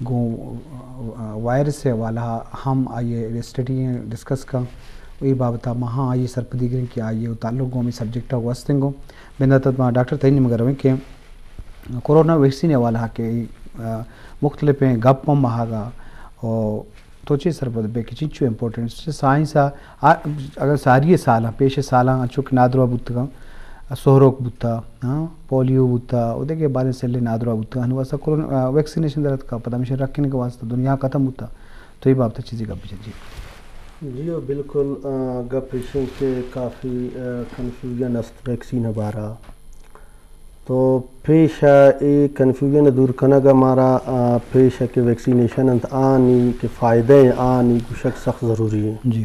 گوں، آ، وائرس ءِ حوالہ ءَ ہم آئی ءِ اسٹڈی ءَ ڈسکس کن۔ اے بابت ءَ ما ہاں آئی ءِ سرپدی گریں کہ آئی ءِ تعلق گوں ہمے سبجیکٹ ءَ گوں است ایں گوں۔ بندات ءَ ما ڈاکٹر تئی نیمگ ءَ رویں کہ کورونا ویکسین ءِ حوالہ ءَ کہ، آ، مختلفیں گپ ہم آہگ ءَ، او تو چے سرپد بئے کہ چنچو امپورٹنس چہ سائنس ءَ، آ، اگر ساری ءِ سالاں، پیش ءِ سالاں انچو کہ نادراہ بوتگاں، سہرک بوتا، ہاں، پولیو بوتا، و دگہ بازیں سلے نادراہ بوتگاں، ہنو واسطہ کورون-، آ، ویکسینیشن در اتکا، پدا ہمیشہ رکھنگ واسطہ دنیا ختم بوتا۔ تو اے بابت چیزی گپ بجن جی۔ جی ہو، بالکل، آ، گپ ایش انت کہ کافی، آ، کنفیوژن است ویکسین ءِ بارہ ءَ۔ تو پیش ءَ اے کنفیوژن ءَ دور کنگ ءَ مارا، آ، پیش ءَ کہ ویکسینیشن انت آنی کہ فائدہ ایں آنی گوشگ سخت ضروری ایں۔ جی۔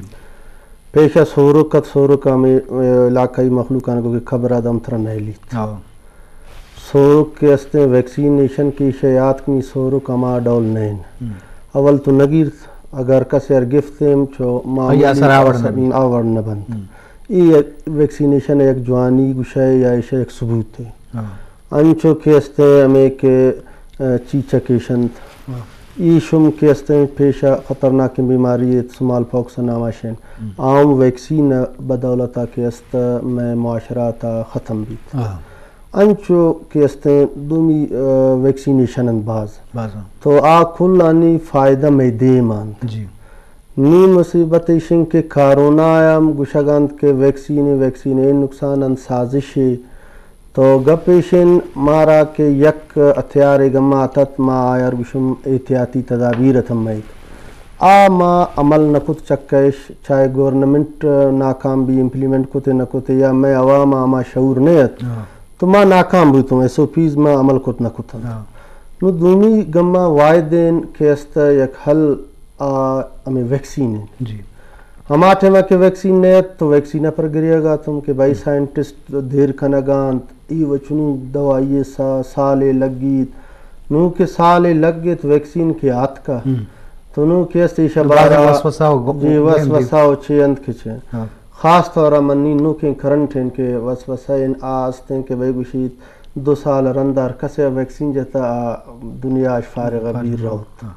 پیش ءَ سورک ات، سورک ہمے، آ، علاقائی مخلوقان گو کہ قبر ءَ دم ترا نئیلیت۔ ہاں۔ سورک کہ استیں ویکسینیشن کہ ایشی یات کنی سورک ہما ڈول نین۔ ہم۔ اول تو نگیرت، اگر کسے ار گفتیں چو ما آئی اثر آور نہ بیت۔ آور نہ بنت۔ ہم۔ اے یک ویکسینیشن یک جوانی گوشئے یا ایشی یک ثبوتے۔ ہاں۔ انچو کہ استیں ہمے کہ، آ، چیچک ایش انت۔ ہاں۔ ای شم کہ استیں پیش ءَ خطرناکیں بیماری ایت، سمال پاکس ءِ نام ءَ شین۔ ہم۔ آ ہم ویکسین ءِ بدولت ءَ کہ است مئے معاشرات ءَ ختم بیت۔ ہاں۔ انچو کہ استیں دومی، آ، ویکسینیشن انت باز۔ باز، ہاں۔ تو آ کلانی فائدہ مئے دیم ءَ انت۔ جی۔ نی مصیبت ایش انت کہ کارونا ءَ ہم گوشگ انت کہ ویکسین، ویکسین اے نقصان انت، سازشے۔ تو گپ ایش انت مارا کہ یک ہتھیارے گما اتت، ما آیار گوشم احتیاطی تدابیر اتم مئیگ۔ آ ما عمل نہ کت چکش، چاہے گورنمنٹ ناکام بی، امپلیمنٹ کتے نہ کتے یا مئے عوام ءَ ہما شعور نہ ات۔ ہاں۔ تو ما ناکام بوتوں، ایس او پیز ما عمل کت نہ کتنت۔ ہاں۔ نو دومی گما واحدین کہ است یک حل آ ہمے ویکسین انت۔ جی۔ ہما ٹائم ءَ کہ ویکسین نہ ات تو ویکسین ءَ پر گریگ ءَ اتم کہ بھائی ہم۔ سائنٹسٹ دیر کنگ ءَ انت، ای و چنی دوائی سا-، سالے لگیت۔ نوں کہ سالے لگیت ویکسین کہ آتکا۔ ہم۔ تو نوں کہ است ایشا تو بارا وسوسہ و گ-، جی، وسوسہ و چے انت کہ چے۔ ہاں۔ خاص طور ءَ منی نوکیں کرنٹ انت کہ وسوسہ ان آ است انت کہ بھئی گوشیت دو سال رند ہر کسے ویکسین جتا آ دنیا اش فارغ بیر روت۔ ہاں۔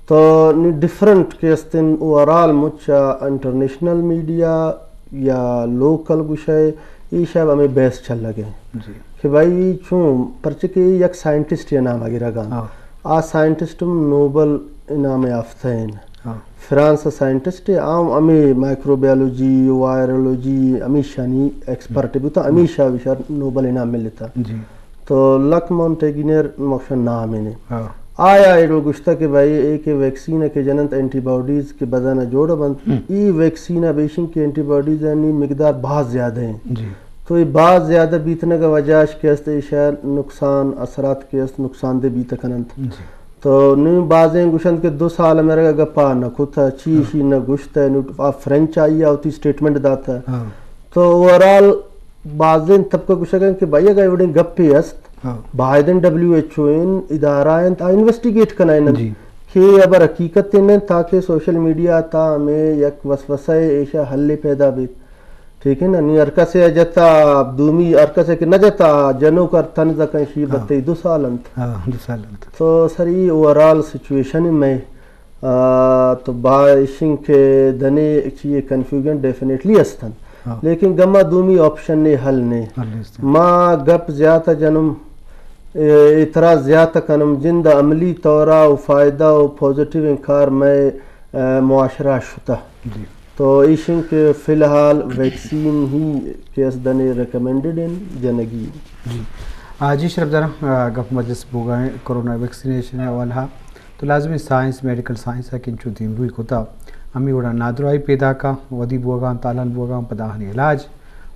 تو نی ڈفرنٹ کہ استن اوورال مچ ءَ انٹرنیشنل میڈیا یا لوکل گوشئے، ایشا ہمے بحث چلگ ءَ۔ جی۔ کہ بھائی چون، پرچہ کہ یک سائنٹسٹ ءِ نام ءَ گرگ ءَ انت۔ ہاں۔ آ سائنٹسٹ ہم نوبل انعام یافتہ ایں۔ ہاں۔ فرانس ءِ سائنٹسٹ ءَ، آ ہم ہمے مائکروبیولوجی، وائرولوجی، ہمیشانی ایکسپرٹ بوتا، ہمیشا وشار نوبل انعام ملتا۔ جی۔ تو لک مونٹیگنیر مخشن نام ایں۔ ہاں۔ آیا ایڈو گوشتا کہ بھائی اے کہ ویکسین ءَ کہ جننت اینٹی باڈیز کہ بدن ءَ جوڑ بنت، ہم۔ ای ویکسین ءَ بیشن کہ اینٹی باڈیز انی مقدار باز زیادہ ایں۔ جی۔ تو اے باز زیادہ بیتنگ ءِ وجہ اش کہ است ایشا نقصان اثرات کہ است نقصان دہ بیت کننت۔ جی۔ تو نوں بازیں گوشنت کہ دو سال مرگ ءَ گپا نہ کتا، چی ہاں۔ ایشی نہ گوشتہ، نوں آ فرینچ آئی ءَ وتی سٹیٹمنٹ داتہ۔ ہاں۔ تو اوورال بازیں طبقہ گوشگ انت کہ بھائی اگہ ایوڑیں گپے است، ہاں۔ بائدن ڈبلیو ایچ او ان ادارہ انت، آ انویسٹیگیٹ کنائیننت جی۔ کہ اے ہبر حقیقت انت تاکہ سوشل میڈیا تا ہمیں یک وسوسہ ایشا حل پیدا بیت۔ ٹھیک ہے نا؟ نی ہر کسے ءَ جتا، دومی ہر کسے کہ نہ جتا، جنوک ار تنز کن شی ہاں۔ بتے دو سال انت۔ ہاں، دو سال انت۔ تو سر ای اوورال سچویشن میں، آ، تو با ایشن کہ دنے چیئے کنفیوژن ڈیفینیٹلی استن۔ ہاں۔ لیکن گما دومی آپشن نے حل نے۔ حل نیست۔ ما گپ زیادہ جنم، اے، اعتراض زیادہ کنم، جند عملی طورا و فائدہ و پوزیٹیو انکار میں، اے، معاشرہ شتہ۔ جی۔ تو ایشن کہ فی الحال ویکسین ہی کہ اس دنے ریکمینڈڈ ان جنگی۔ جی۔ آ، جی شرف دارم، آ، گپ مجلس بوگا ہیں، کورونا ویکسینیشن ہے حوالہ۔ تو لازمی سائنس، میڈیکل سائنس ہے کہ انچو دیمروی کتا۔ ہمیں وڑا نادراہی پیدا کا، ودی بوگا، تالان بوگا، پدا ہنی علاج،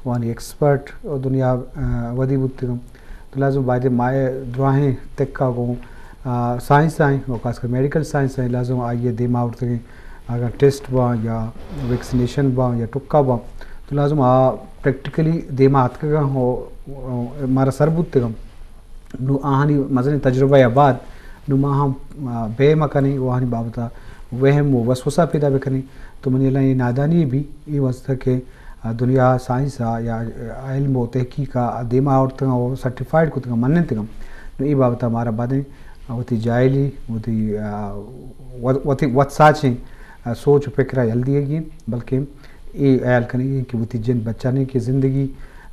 وانی ایکسپرٹ، و دنیا، آ، ودی بوتگم۔ تو لازم بایدے مائے دراہیں تکا گوں، آ، سائنس آئیں، و خاص کر میڈیکل سائنس آئیں، لازم آئیے دیما آورتگیں، اگر ٹیسٹ باں یا ویکسینیشن باں یا ٹکا باں، تو لازم آ پریکٹیکلی دیما آتکگاں و، و مارا سر بوتگاں۔ نو آہانی مزنیں تجربہ یا بعد، نو ما ہم، آ، بے مکنیں و آہانی بابتا وہم و وسوسہ پیدا بکنیں۔ تو منی اللہ یہ نادانی بھی، یہ واسطہ کہ آ، دنیا ءَ سائنس ءَ یا علم و تحقیق ءَ دیما آورتگ و سرٹیفائیڈ کتگ، مننتگ۔ نو اے بابت ءَ مارا بادیں، وتی جاہلی، وتی، آ، و-، وتی وت ساچیں، آ، سوچ و پکر ءَ یل دیگی، بلکیں اے ہیال کنگی کہ وتی جند بچانی کہ زندگی،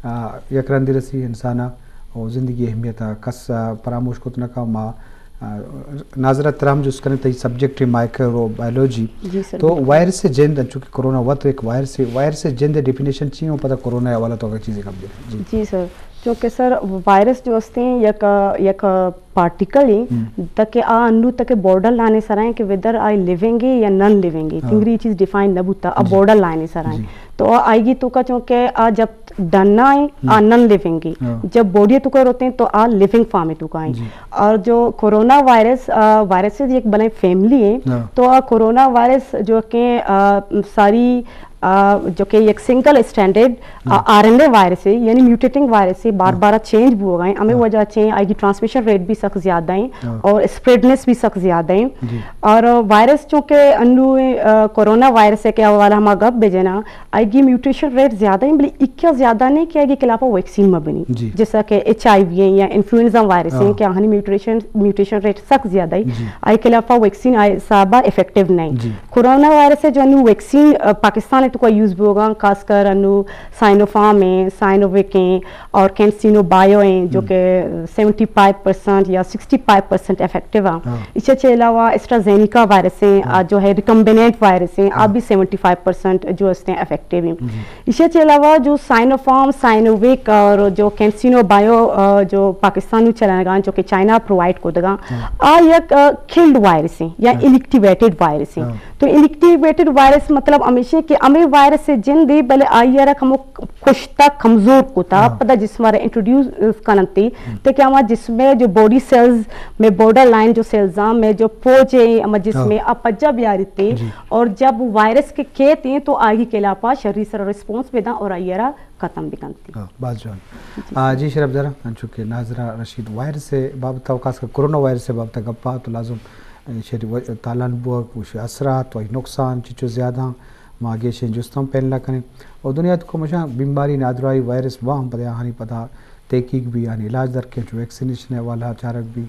آ، یک رندی رسی انسان ءَ، و زندگی اہمیت ءَ کس، آ، پراموش کت نہ کن۔ ما، آ، ناظرہ ترا ہم جست کنیں، تئی سبجیکٹ مائیکرو بایولوجی۔ جی سر، تو بالکل۔ وائرس جند، انچو کہ کرونا وت ایک وائرس ہے، وائرس جند ڈیفینیشن چی ہوں، پتہ کرونا حوالہ تو اگر چیزیں کم دے۔ جی۔ جی سر، چونکہ سر وائرس جو ہستے ہیں یک، یک پارٹیکل ہیں، ہم۔ تاکہ آ انو تک بارڈر لائن سرا ہیں کہ ویدر آئی لیونگ ہے یا نان لیونگ ہے۔ ہاں۔ تنگری چیز ڈیفائن نہ بوتا، آ جی۔ بارڈر لائن سرا ہیں۔ جی۔ تو آ آئیگی تو کا چونکہ آ جب ڈن آئیں، ہم۔ آ نان لیونگ ہے۔ ہاں۔ جب باڈی تو کا روتے ہیں تو آ لیونگ فارم تو کا ہیں۔ جی۔ اور جو کرونا وائرس، آ، وائرسز ایک بلائیں فیملی ہیں، ہاں۔ تو آ کرونا وائرس جو کہ، آ، ساری آ، جو کہ یک سنگل اسٹینڈرڈ، آ، ہم۔ آر این اے وائرس ہے، یعنی میوٹیٹنگ وائرس ہے، بار ہاں۔ بار چینج بو گئے، ہمیں ہاں۔ وجہ چیں آئی کی ٹرانسمیشن ریٹ بھی سخت زیادہ ہیں ہاں۔ اور اسپریڈنس بھی سخت زیادہ ہیں۔ جی۔ اور وائرس چونکہ انو، آ، کرونا وائرس ہے کہ حوالہ ہما گپ بجنا، آئی کی میوٹیشن ریٹ زیادہ ہیں، بلے اکیا زیادہ نہیں کہ آئی کے خلاف ویکسین مہ بنی۔ جی۔ جیسا کہ ایچ آئی وی ہیں یا انفلوئنزا وائرس ہیں ہاں۔ کہ آہانی میوٹیشن، میوٹیشن ریٹ سخت زیادہ ہیں۔ جی۔ آئی کے خلاف ویکسین آئی حساب افیکٹیو نہیں۔ جی۔ کرونا وائرس ہے جو انو ویکسین، آ، پاکستان ہے تو کا یوز بوگا، خاص کر انو سائنوفارم ہیں، سائنوویک ہیں اور کینسینو بایو ہیں، جو ہم۔ کہ سیونٹی فائیو پرسینٹ یا سکسٹی فائیو پرسینٹ افیکٹیو ہیں۔ ہاں۔ اس سے علاوہ ایسٹرازینیکا وائرس ہیں، ہاں۔ آ، جو ہے ریکمبیننٹ وائرس ہیں، ہاں۔ آپ بھی سیونٹی فائیو پرسینٹ جو اس ہیں افیکٹیو ہیں۔ جی۔ اس سے علاوہ جو سائنوفارم، سائنوویک اور جو کینسینو بایو، آ، جو پاکستان نو چلنگا، جو کہ چائنا پرووائیڈ کو دگا، ہاں۔ آ یک، آ، کلڈ وائرس ہیں یا ہاں۔ انیکٹیویٹڈ وائرس ہیں۔ ہاں۔ تو انیکٹیویٹڈ وائرس مطلب ہمیشہ کہ ہمیں وائرس سے جن دے، بلے آئی را ہمو کشتا کمزور کتا، ہاں۔ پدا جسم را انٹروڈیوس کننتے، ہم۔ تے کہ ہما جسم میں جو باڈی سیلز میں بارڈر لائن جو سیلز ہیں، میں جو فوج ہے، ہما جسم ہاں۔ میں آ پجا بیاری تے، جی۔ اور جب وائرس کے کہتے ہیں تو آئی کے خلاف شری سر ریسپانس بدا اور آئی را ختم بکنتے۔ ہاں، باز جوان۔ جی آ، سر۔ جی شرف دارا، انچو کہ ناظرہ رشید وائرس بابت و خاص کر کرونا وائرس بابت گپا تو لازم، اے، شری و-، تالان بوگ، وش اثرات و نقصان چچو زیادہ ما گیشیں جستاں پینل کنیں۔ و دنیا تو کمشاں بیماری نادرائی وائرس باں پدا آہانی پدا تحقیق بھی، آہانی علاج در کے، چو ویکسینیشن حوالہ چارگ بھی،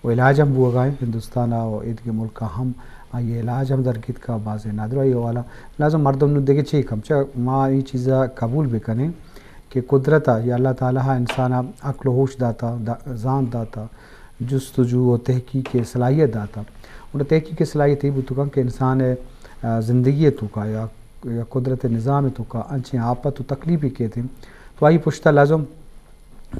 و علاج ہم بوگا ہیں ہندوستان و ایدگہ ملکا ہم، آئی علاج ہم در گیت کا بازیں نادرائی حوالہ۔ لازم مردم نو دیگہ چی کم، چا ما یہ چیزا قبول بکنیں کہ قدرت یا اللہ تعالی انسان عقل و ہوش داتا، دا-، زان داتا، جستجو و تحقیق صلاحیت داتا۔ انہاں تحقیق صلاحیت یہ بوتگاں کہ انسان، آ، زندگی توکا یا، یا قدرت نظام توکا انچیں آپت و تکلیفی کیت، تو آئی پشتا لازم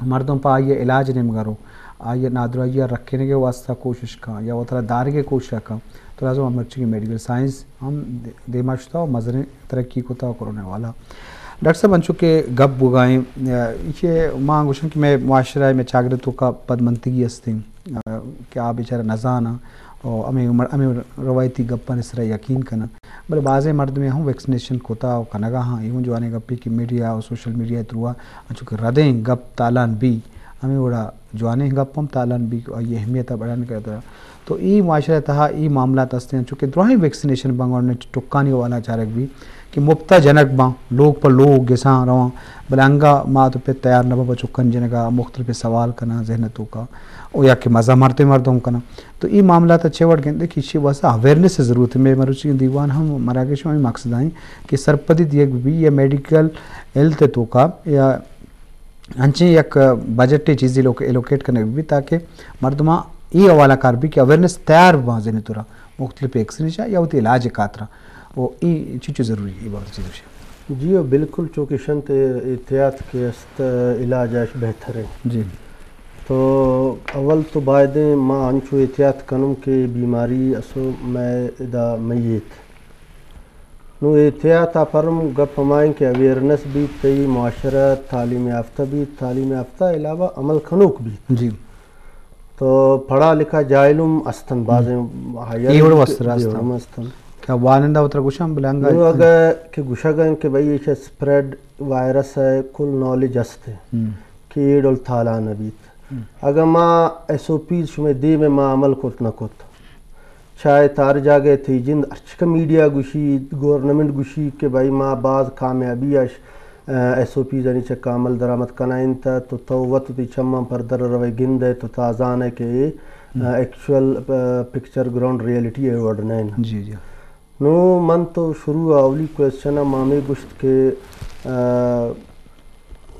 مردم پہ آئی علاج نیمگا رو، آئی نادراہی رکھنگے واسطہ کوشش کن یا وترا دارگے کوشش کن، تو لازم ہم مرچی میڈیکل سائنس ہم دے-، دیما شتا و مزنیں ترقی کتا و کرونا والا۔ ڈاکٹر صاحب، انچو کہ گپ بگائیں، اے، ایشی ما گوشن کہ میں معاشرہ، میں چاگرد توکا پدمنتگی ہستیں، اے، کہ آ بیچارہ نزاناں و ہمیں مر-، ہمیں روایتی گپانی سرا یقین کناں۔ بلے بازیں مردمے ہم ویکسینیشن کتا و کنگا ہاں، اے ہم جوانیں گپے کہ میڈیا و سوشل میڈیا تھروا انچو کہ ردیں گپ تالان بی، ہمیں وڑا جوانیں گپ ہم تالان بی، آئی اہمیت بڑھان کرتا۔ تو ای معاشرہ تہا ای معاملات ہستیں، چونکہ دراہیں ویکسینیشن بنگوڑ نے ٹکانی والا چارگ بھی کہ مفتا جنک باں، لوگ پہ لوگ گساں رواں، بلے انگا مات و پت تیار نہ باں چکن جنگا مختلف سوال کناں ذہن توکا، او یا کہ مزہ مرتے مردم کناں۔ تو ای معاملات چے وڑ گندے کہ ایشی واسطہ اویئرنس ضرورت ہے۔ میں مروچی دیوان ہم مراگش ہم مقصد آئیں کہ سرپدی دیگ بھی یا میڈیکل ہیلتھ توکا یا انچیں یک بجٹ چیزی لوک ایلوکیٹ کنگ بہ بیت تاکہ مردماں اے حوالہ کار بی کہ اویئرنس تیار بہ بازیں طورا مختلف ویکسینیشن یا وتی علاج خاطرا۔ و اے چیچو ضروری ہے، اے بابت چیز گوشے۔ جی، و بالکل چونکہ شنت احتیاط کہ است علاج اش بہتر ہے۔ جی۔ تو اول تو بایدیں ما انچو احتیاط کنم کہ بیماری اسو میں ادا میت۔ نوں احتیاط ء پرم گپ ہمائیں کہ اویئرنس بیت، تئی معاشرہ تعلیم یافتہ بیت، تعلیم یافتہ علاوہ عمل کنوک بیت۔ جی۔ تو پڑھا لکھا جاہل ہم استن، بازیں ہائر اے وڑ وستر استن۔ استن۔ کہ وانندہ وترا گوشاں بلے انگا نوں اگہ کہ گوشگ انت کہ بھئی ایش اسپریڈ وائرس ہے، کل نالج است ہے ہم۔ کہ اے ڈول تالان بیت۔ ہم۔ اگہ ما ایس او پیز شمئے دیم ء ما عمل کرت نہ کت، چاہے تار جاگہ تئی جند ہرچکہ میڈیا گوشی، گورنمنٹ گوشی کہ بھئی ما باز کامیابی اش، ا، ایس او پیزانی چکا عمل درآمد کنائینتہ، تو تو وت تئی چماں پر در روئے گندئے تو تا زانئے کہ اے ہم۔ آ، ایکچوئل، آ، پکچر گراؤنڈ ریئلٹی ءِ وڑ نہ انت۔ جی، جی۔ نوں من تو شروع ءَ اولی کوئسچن ءَ ما ہمے گوشت کہ، آ،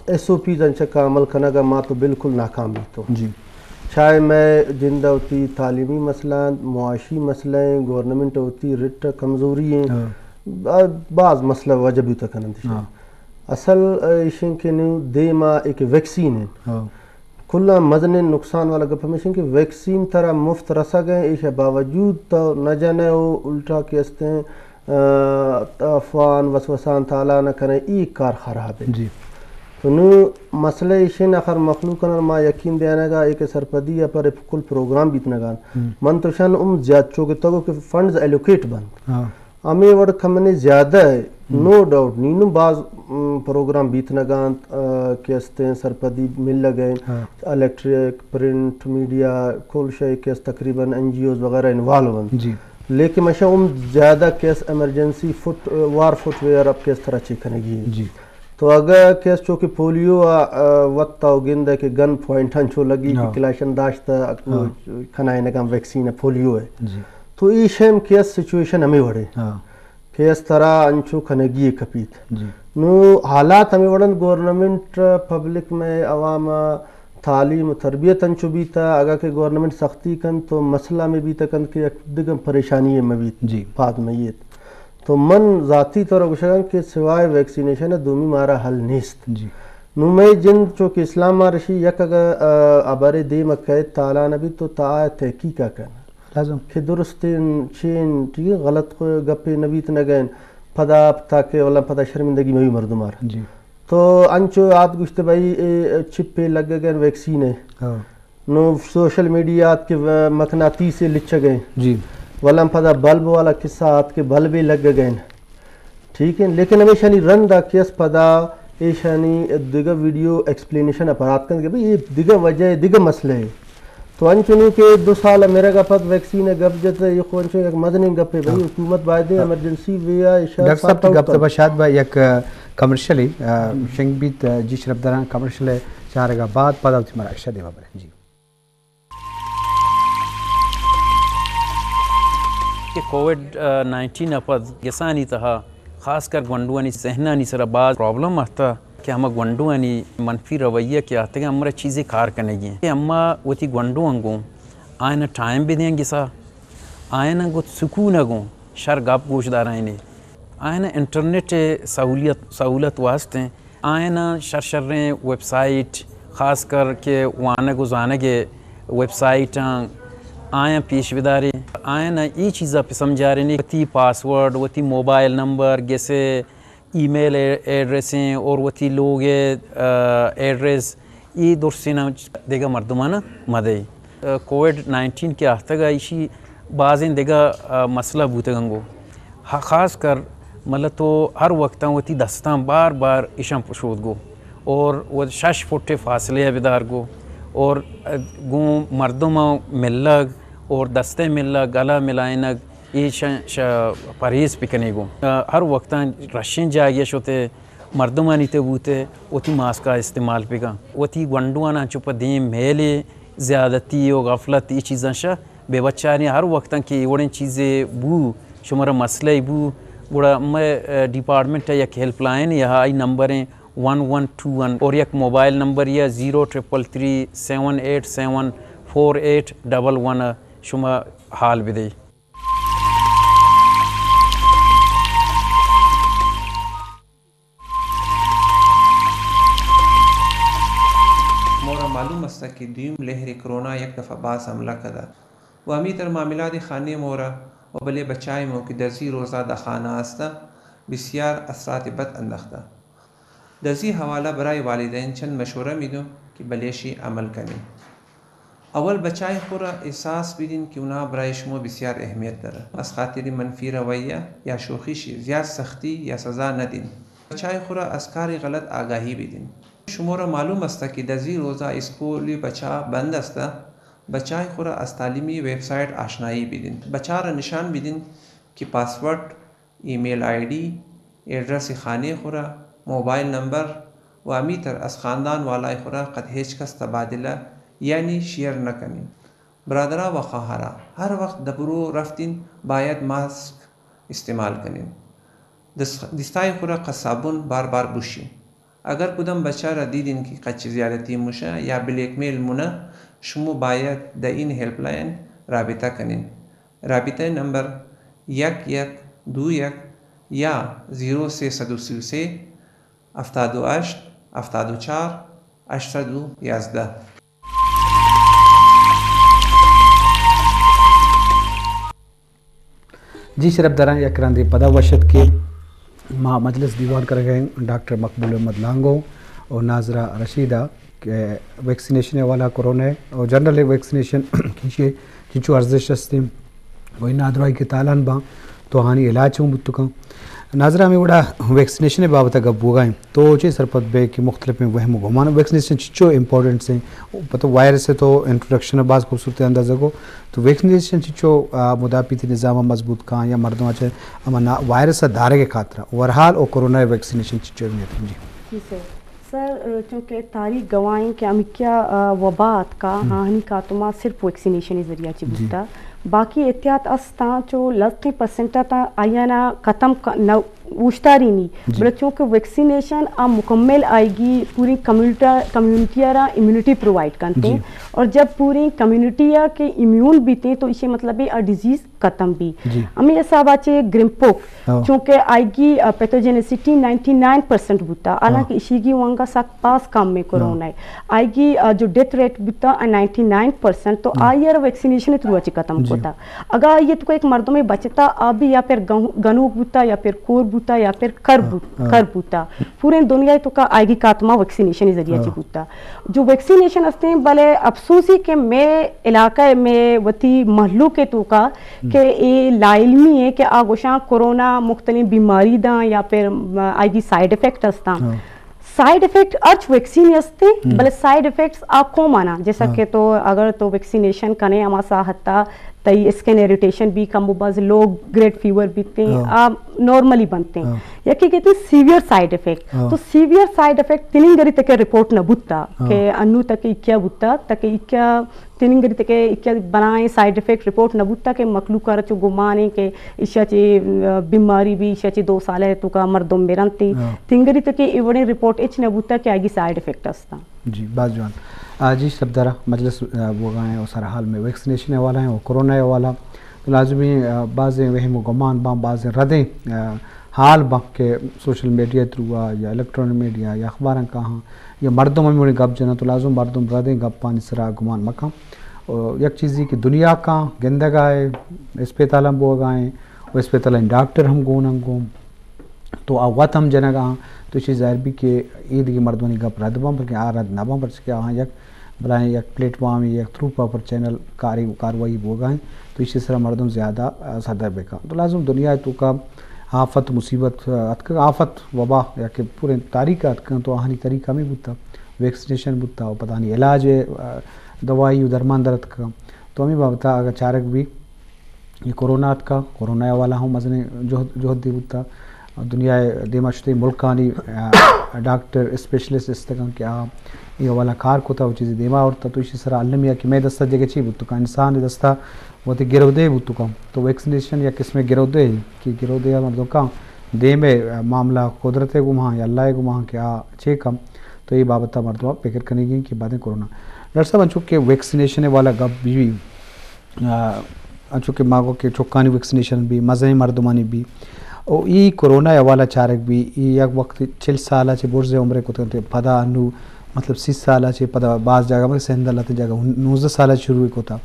ایس او پیز انچکا عمل کنگ ءَ ما تو بالکل ناکام بیتوں۔ جی۔ چاہے مئے جند ءَ وتی تعلیمی مسئلہ انت، معاشی مسئلہ انت، گورنمنٹ ءَ وتی رٹ ءَ کمزوری انت۔ ہاں۔ با-، باز مسئلہ وجہ بوتہ کننت۔ ہاں۔ اصل، آ، ایش انت کہ نوں دیم ءَ ایک ویکسین انت۔ ہاں۔ کلاں مزنیں نقصان والا گپ ہمیش انت کہ ویکسین ترا مفت رسگ ءَ انت، ایشی باوجود تو نہ جنئے و الٹا کہ استیں، آ، افواہان، وسوسان تالان کنئے، اے کار خراب انت۔ جی۔ تو نوں مسئلہ ایش انت، آخر مخلوق انت، ما یقین دیانگ ءَ اے کہ سرپدی ءَ پر کل پروگرام بیتنگ ءَ انت۔ ہم۔ من تو شان ام زیات چو کہ تو کہ فنڈز ایلوکیٹ بنت۔ ہاں۔ ہمے وڑ کمنے زیادہ ءَ، ہم۔ نو ڈاؤٹ، نی نوں باز، م، پروگرام بیتنگ ءَ انت، آ، کہ استیں سرپدی ملگ ءَ انت۔ ہاں۔ الیکٹرک، پرنٹ میڈیا، کل شے کہ است تقریباً این جی اوز وغیرہ انوالو انت۔ جی۔ لیکن مشا ہم زیادہ کہ است emergency fit, war fit where up کہ است ترا چی کنگی انت۔ جی۔ تو اگہ کہ است چونکہ پولیو ءَ، آ، وت تو گندئے کہ گن پوائنٹ انچو لگی کہ ہاں۔ کلاشن داشتہ، ہاں۔ کنائینگ ءَ ویکسین پولیو ءِ۔ جی۔ تو ایش ہم کہ است سچویشن ہمے وڑے۔ ہاں۔ کہ است ترا انچو کنگی کپیت۔ جی۔ نوں حالات ہمے وڑ انت، گورنمنٹ، پبلک، مئے عوام ءَ تعلیم و تربیت انچو بیتہ، اگاں کہ گورنمنٹ سختی کنت تو مسئلہ ہمے بیتہ کنت کہ یک دگہ پریشانی مہ بیت، جی۔ پاد مہ ایت۔ تو من ذاتی طور ءَ گوشگ آں کہ سوائے ویکسینیشن ءَ دومی مارا حل نیست۔ جی۔ نوں مئے جند چو کہ اسلام ءَ رشی، یک اگہ، آ، ہبرے دیم ءَ کئیت، تالان بیت تو تا آ تحقیق ءَ کن۔ لازم۔ کہ درستیں چین، ٹھیک ہے، غلط گپے نہ بیت نہ گئین۔ پدا تاکہ ولا پدا شرمندگی مہ بی مردم آر۔ جی۔ تو انچو آت گوشت بھائی اے چپے لگگ ءَ ویکسین ءِ۔ ہاں۔ نوں سوشل میڈیا آت کہ مقناطیسے لچگ ءَ۔ جی۔ ولا پدا بلب والا قصہ آت کہ بلبے لگگ ءَ۔ ٹھیک ہے، لیکن ہمیشانی رند ءَ کہ است پدا ایشانی دگہ ویڈیو ایکسپلینیشن ءَ پرات کنت کہ بھئی اے دگہ وجہ ءِ، دگہ مسئلہ ءِ۔ تو انچو نی کہ دو سال ءَ مرگ ءَ پد ویکسین ءِ گپ جت، اے خو انچو یک مزنیں گپے بھئی، ہاں۔ حکومت بایدیں، ہاں۔ ایمرجنسی وے ءَ ایشاں ڈاکٹر صاحب، سارٹ آؤٹ گپ کنت۔ تبا شاید با یک، آ، کمرشلے، آ، ہم۔ شنگ بیت، آ، جی شرپ دراں کمرشل ءِ چارگ ءَ بعد پدا وتی مراگش ءَ دیما بریں۔ جی۔ کہ کووڈ نائنٹین ءَ پد گسانی تہا خاص کر گونڈوانی ذہنانی سرا باز پرابلم آتہ کہ ہما گونڈوانی منفی رویہ کہ آتگاں ہمرا چیزے کار کنگی انت۔ کہ ہما وتی گونڈواں گوں آیانا ٹائم بدیاں گسا، آیانا گوں سکون ءَ گوں شر گپ گوش دارائینے۔ آیانا انٹرنیٹ ءِ سہولیت، سہولت واستیں آیاناں شر شریں ویب سائٹ، خاص کر کہ وانگ و زانگ ءِ ویب سائٹاں آیاں پیش بداریں۔ آیاناں اے چیزا پہ سمجھاریں کہ وتی پاسورڈ، وتی موبائل نمبر، گس ءِ ای میل ای-، ایڈریسیں اور وتی لوگ ءِ، آ، ایڈریس، اے درسیناں دگہ مردماناں مدئے۔ آ، کووڈ نائنٹین کہ آتگ ءَ ایشی بازیں دگہ، آ، مسئلہ بوتگ انگو۔ ہا-، خاص کر مطلب تو ہر وقتاں وتی دستاں بار بار ایشاں پشود گو اور وہ شش فٹ فاصلے ءَ بدار گو اور، آ، گوں مردماں ملگ اور دستے ملگ، گلا ملائنگ، ایشاں ش-، پرہیز بکنے گو۔ آ، ہر وقتاں رشیں جاگے شتے مردمانی تہ بوتہ وتی ماسکا استعمال بکن۔ وتی گونڈوانا چو پہ دیم میلے زیادتی و غفلت ای چیزاں شہ بہ بچاریں۔ ہر وقتاں کہ اے وڑیں چیزے بو، شمارا مسئلہ بو، گڑا مئے، آ، ڈیپارٹمنٹ ءِ یک ہیلپ لائن یا آئی نمبر ہیں ون ون ٹو ون اور یک موبائل نمبر یا zero triple three seven eight seven four eight double one شما حال بدے۔ مورا معلوم است کہ دویم لہر کرونا یک دفعہ باز حملہ کدا و ہمیتر ما میلاد خانے مورا و بلے بچائے مو کہ دزی روزا دا خانہ استا بسیار اثرات بد اندختا۔ دزی حوالہ برای والدین چند مشورہ میدوں کہ بلیشی عمل کنی۔ اول بچائے خورا احساس بدین کہ اونا برای شما بسیار اہمیت دارہ۔ از خاطر منفی رویہ یا شوخیشی زیاد سختی یا سزا ندین۔ بچائے خورا از کار غلط آگاہی بدین۔ شمارا معلوم است کہ دزی روزا اسکولی بچا بند است، بچائے خورا از تعلیمی ویب سائٹ آشنائی بدین۔ بچارا نشان بدین کہ پاسورڈ، ای میل آئی ڈی، ایڈریس خانے خورا، موبائل نمبر و ہمیتر از خاندان والائے خورا قد ہچ کس تبادلہ یعنی شیئر نہ کنی۔ برادرا و خواہرا، ہر وقت دبرو رفتین باید ماسک استعمال کنین۔ دس-، دستای خورا قصابن بار بار بوشین۔ اگر کدام بچہ را دیدین کہ قچ زیادتی مشہ یا بلیک میل منہ، شمو باید دہ این ہیلپ لائن رابطہ کنین۔ رابطہ نمبر یک یک دو یک یا زیرو سیصد و سی و سه، ہفتاد و ہشت، ہفتاد و چار، ہشتصد و یازدہ۔ جی شرپداراں، یک رندے پدا وش اتک کہ ما مجلس دیوان کرگا ایں ڈاکٹر مقبول احمد لانگو و ناظرہ رشیدہ کہ ویکسینیشن حوالہ کرونا ءِ و جنرل ویکسینیشن کیشے چنچو ارزش استیں و اے نادراہی کہ تالان باں تو آہانی علاج چون بوت کن۔ ناظرہ، ہمے وڑا ویکسینیشن ءِ بابت ءَ گپ بوگا ایں، تو چے سرپد بئے کہ مختلفیں وہم و گمان، ویکسینیشن چنچو امپورٹنٹ ایں؟ پتہ وائرس ءِ تو انٹروڈکشن ءَ باز خوبصورتی اندازہ کو، تو ویکسینیشن چنچو، آ، مدافعتی نظام ءَ مضبوط کاں یا مردم ءَ چہ ہما نا-، وائرس ءَ دارگ ءِ خاطر ءَ اوورہال او کرونا ویکسینیشن چنچو اہمیت ایں؟ جی۔ جی سر۔ سر، چونکہ تاریخ گواہیں کہ ہمیکیا، آ، وبا اتکا، ہم۔ آہانی خاتمہ صرف ویکسینیشن ءِ ذریعہ چہ جی۔ بوتا۔ باقی احتیاط استاں، چو لہتیں پرسنٹ ءَ تاں آیانا ختم ک-، نہ اوشتاری نی۔ جی۔ بلے چونکہ ویکسینیشن آ مکمل آئیگی پوری کمیونٹی، کمیونٹی ءَ را امیونٹی پرووائیڈ کنتے۔ جی۔ اور جب پوری کمیونٹی ءَ کہ امیون بیتے تو ایشی مطلب ہے آ ڈیزیز ختم بی۔ جی۔ ہمے حساب ءَ چہ گرین پوکس، ہاں۔ چونکہ آئیگی، آ، پیتھوجینیسٹی نائنٹی نائن پرسنٹ بوتا، ہاں۔ حالانکہ ایشیگی وانگا سک باز کم ایں، ہاں۔ کرونا ءِ۔ آئیگی، آ، جو ڈیتھ ریٹ بوتا، آ، نائنٹی نائن پرسنٹ، تو ہاں۔ آئی ءَ را ویکسینیشن ءِ تھرو ءَ چہ ختم، جی۔ کتا۔ اگاں آئی ءَ توکا یک مردمے بچتا، آ بھی یا پھر گن-، گنوک بوتا، یا پھر کور بوتا، یا پھر کر ہاں، بوت-، ہاں۔ کر بوتا۔ پوریں دنیا ءِ توکا آئیگی خاتمہ ویکسینیشن ءِ ذریعہ چہ ہاں۔ بوتا۔ جو ویکسینیشن استیں، بلے افسوس ایں کہ مئے علاقہ ءَ، مئے وتی مہلوک ءِ توکا ہم۔ کہ اے لاعلمی ایں کہ آ گوشاں کرونا مختلف بیماری داں یا پھر، م، آئی گی سائیڈ افیکٹ استاں۔ ہاں۔ سائیڈ افیکٹ ہرچ ویکسین استیں، ہم۔ بلے سائیڈ افیکٹس آ کومانا، جیسا ہاں۔ کہ تو اگر تو ویکسینیشن کنے، ہما ساعت ءَ تئی اسکن اریٹیشن بی، کم و باز لو گریڈ فیور بیتے، ہاں۔ آ نارملی بنتے۔ ہاں۔ یکے کہتے ہیں سیویئر سائیڈ افیکٹ۔ ہاں۔ تو سیویئر سائیڈ افیکٹ تننگری تک رپورٹ نہ بوتا ہاں۔ کہ انو تک اکیا بوتا، تک اکیا تننگری تک اکیا بلائیں سائیڈ افیکٹ رپورٹ نہ بوتا کہ مخلوق ءَ را چو گمان ایں کہ ایشا چہ، آ، بیماری بی، ایشا چہ دو سال ءِ توکا مردم مرنت۔ ہاں۔ تننگری تک اے وڑیں رپورٹ اچ نہ بوتا کہ آئی گی سائیڈ افیکٹ استاں۔ جی، باز جوان۔ آ، جی، شرپدارا مجلس، آ، بوگا ایں و سرحال مئے ویکسینیشن ءِ حوالہ ایں و کرونا ءِ حوالہ۔ تو لازمی، آ، بازیں وہم و گمان باں، بازیں ردیں، آ، حال باں کہ سوشل میڈیا تھرو آ یا الیکٹرانک میڈیا یا اخباراں کاہاں یا مردم ہمے وڑیں گپ جناں، تو لازم مردم ردیں گپانی سرا گمان مکن۔ و یک چیزے کہ دنیا کاں گندگا ایں، اسپتالاں بوگا ایں و اسپتالانی ڈاکٹر ہم گون انت گوں۔ تو آ وت ہم جنگ ءَ آں، تو ایشی ظاہر بی کہ اے دگہ مردمانی گپ رد باں، بلکہ آ رد نہ باں، پرچہ کہ آہاں یک بلائیں یک پلیٹ فارم، یک تھرو پاپر چینل کاری، کاروائی بوگا ایں، تو ایشی سرا مردم زیادہ، آ، صدر بکن۔ تو لازم دنیا ءِ توکا آفت مصیبت، آ، اتکگ، آفت وبا یا کہ پوریں تاریخ ءَ اتکگ، تو آہانی طریقہ ہمے بوتا، ویکسینیشن بوتا و پدا آہانی علاج، آ، دوائی و درمان در اتکگ۔ تو ہمے بابت ءَ اگاں چارگ بی، اے کرونا اتکا، کرونا ءِ حوالہ ہم مزنیں جہد، جہدے بوتا۔ دنیا ءِ دیما شتیں ملکانی، آ، ڈاکٹر اسپیشلسٹ استگاں کہ آ اے حوالہ کار کتا و چیزے دیما آورتا۔ تو ایشی سرا المی ءَ کہ مئے دستا دگہ چی بوت کن؟ انسان ءِ دستا وتی گرودے بوت کن۔ تو ویکسینیشن یک قسمے گرودے کہ گرودے ءَ مردم کن دیمے، آ، معاملہ قدرت ءِ گوما یا اللہ ءِ گوما کہ آ چے کن۔ تو اے بابت ءَ مردم ءَ فکر کنگی کہ بعدیں کرونا۔ ڈاکٹر صاحب، انچو کہ ویکسینیشن ءِ حوالہ گپ بی، آ، انچو کہ ما گو کہ چکانی ویکسینیشن بی، مزنیں مردمانی بی، او ای کرونا ءِ حوالہ چارگ بی، ای یک وقت چل سال ءَ چہ برز عمرے کتگ انت، پدا انو مطلب سی سال ءَ چہ پدا باز جاگہ، مطلب سندھ ءَ لہتیں جاگہ نوزدہ سال ءَ شروع کتا۔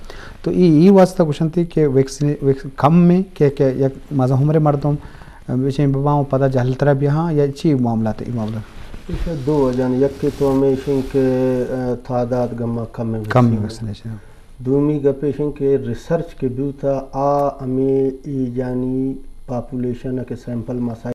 تو ای، ای واسطہ گوشنتی کہ ویکسین، ویکس-، کم ایں کہ، کہ یک مزن عمر مردم بچیں بباں و پدا جہلترا بیاہاں، یا چی معاملات ای معاملہ؟ ایشا دو وجہ ایں، یکے تو ہمیش ایں کہ، آ، تعداد گما کم ایں کم ایں ویکسین۔ ویکسینیشن۔ دومی گپ ایش ایں کہ ریسرچ کہ بوتا، آ ہمے ایجانی پاپولیشن کہ سیمپل ما